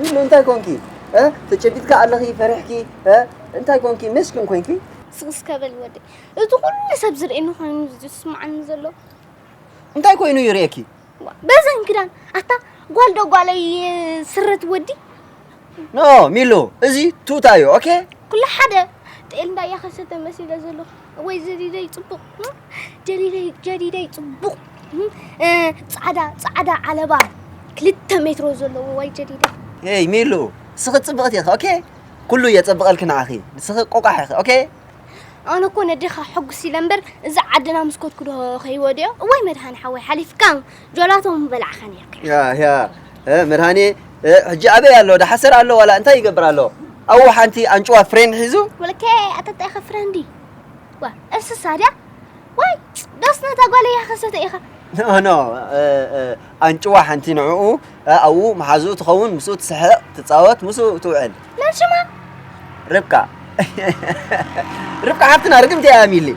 ሚሉ እንታይ ኮንኪ? እ? ተጨቢጥካ ኣለኺ፣ ፈሪሕኪ? እ? እንታይ ኮንኪ? መስኪን ኮንኪ? ስቕ እስከ በል ወደይ። እዚ ኩሉ ሰብ ዝርእየኒ ኮይኑ ዝስምዓኒ ዘሎ። እንታይ ኮይኑ ይርእየኪ? በዘን ክዳን ኣታ ጓል ዶ ጓለይ ስረት ወዲ? ኖ ሚሉ፣ እዚ ቱታ እዩ። ኦኬ? ኩሉ ሓደ። ጥኤል እንዳያ ከሰተ መሲለ ዘሎ። ወይ ጀዲደይ ጽቡቕ። ጀዲደይ ጀዲደይ ጽቡቕ። እ፣ ጻዕዳ ጻዕዳ ዓለባ ክልተ ሜትሮ ዘለዎ ወይ ጀዲደይ። ሄይ ሚሉ፣ ንስኺ ጽብቕቲ ኢኺ። ኦኬ? ኩሉ የጸብቐልኪ ንዓኺ። ንስኺ ቆቋሕ ኢኺ። ኦኬ? ኣነ እኮ ነዴኻ ሕጉስ ኢለ እምበር እዚ ዓድና ምስ ኮድኩ ዶ ከይወድዮ? እዋይ መድሃኒ ሓወይ ሓሊፍካ ጀላቶ ምበላዕኻ ነርካ። ያ ያ እ፣ መድሃኔ እ፣ ሕጂ ኣበይ ኣሎ? ዳሓሰር ኣሎ ዋላ እንታይ ይገብር ኣሎ? ኣው ሓንቲ ኣንጭዋ ፍሬንድ ሒዙ ወለከ ኣተጣይኸ ፍረንዲ ዋ እርስሳ ድያ ዋይ ዶስ ነታ ጓል እያ ከሰተ ኢኻ ኖ ኖ እ፣ እ፣ ኣንጭዋ ሓንቲ ንዕኡ እ፣ ኣብኡ መሓዝኡ ትኸውን፣ ምስኡ ትስሕቕ ትጻወት፣ ምስኡ ትውዕል። መን ሽማ? ርብቃ ርብቃ ሓፍትና ርግምቲ እያ ሚሊ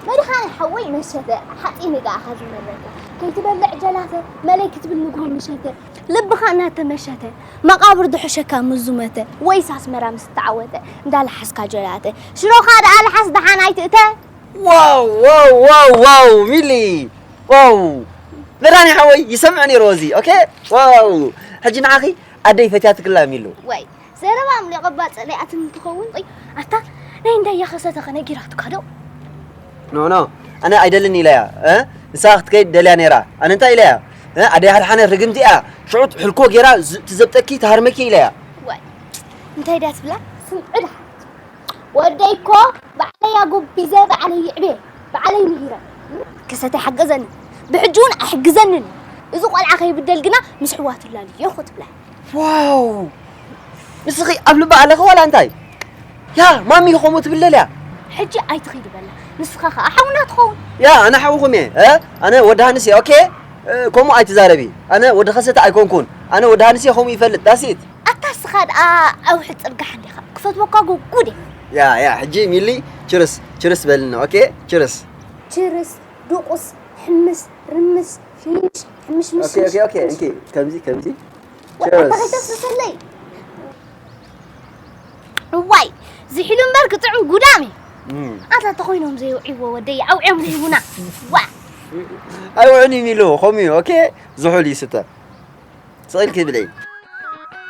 መድሃኒ ሓወይ መሸተ ሓፂን ጋ ኣኻ ዝመረተ ከይትበልዕ ጀላተ መለይ ክትብል ንግሆ ምሸተ ልብኻ እናተመሸተ መቓብር ድሕሸካ ምስ ዙመተ ወይስ ኣስመራ ምስ ተዓወተ እንዳለሓስካ ጀላተ ሽሮኻ ደኣ ለሓስ ደሓን ኣይትእተ ዋው ዋው ዋው ዋው ሚሊ ዋው መድሃኒ ሓወይ ይሰምዕ ነይርዎ እዚ ኦኬ ዋው ሕጂ ንዓኺ ኣደይ ፈትያትክላ ሚሉ ወይ ዘረባ ኣምሊቐባ ጸሊኣትን እንትኸውን ኣታ ናይ እንዳያ ከሰተኸ ነጊራትካ ዶ ኖ ኖ ኣነ ኣይደልን ኢለያ እ ንሳ ክትከይድ ደልያ ነይራ ኣነ እንታይ ኢለያ እ ኣደይ ሓድሓነ ርግምቲ እያ ሽዑ ሕልኮ ገይራ ዝ- ትዘብጠኪ ትሃርመኪ ኢለያ ዋይ እንታይ ዳ ትብላ ስምዕዳ ወደይ እኮ ባዕለይ ኣጎቢዘ ባዕለይ ይዕቤ ባዕለይ ምሂረ ከሰተ ሓገዘኒ ብሕጂ እውን ኣይሕግዘንን እዚ ቆልዓ ከይብደል ግና ምስ ሕዋቱ ላልዮ ክትብላ ዋው ንስኺ ኣብ ልባ ኣለኺ ዋላ እንታይ ያ ማሚ ከምኡ ትብል ደልያ ሕጂ ኣይትኺድ በላ ንስኻ ኸዓ ሓውና ትኸውን ያ ኣነ ሓውኹም እየ እ? ኣነ ወዲ ሃንስ እየ ኦኬ እ፣ ከምኡ ኣይትዛረቢ ኣነ ወዲ ኸሰተ ኣይኮንኩን ኣነ ወዲ ሃንስ እየ ከምኡ ይፈልጥ ዳሲት ኣታ ስኻ ደኣ ኣውሒ ጽርጋሕ እንዲኻ ክፈትወካ ጎጉድ እየ ያ ያ ሕጂ ሚሊ ችርስ ችርስ በልኒ ኦኬ ችርስ ችርስ ዱቁስ ሕምስ ርምስ ሽምሽ ሕምሽምሽ ኦኬ ኦኬ ኦኬ እንኪ ከምዚ ከምዚ ኣታ ከይተስብሰለይ እዋይ ዝሒሉ እምበር ክጥዕም ጉዳም እዩ ኣታ ተኾይኖም ዘይውዕይዎ ወደይ ኣውዕዮም ዘይቡና ዋ ኣይውዕል እዩ ሚሉ ከምኡ እዩ ኦኬ ዝሑል ይስተ ስቕ ኢልኪ ብለይ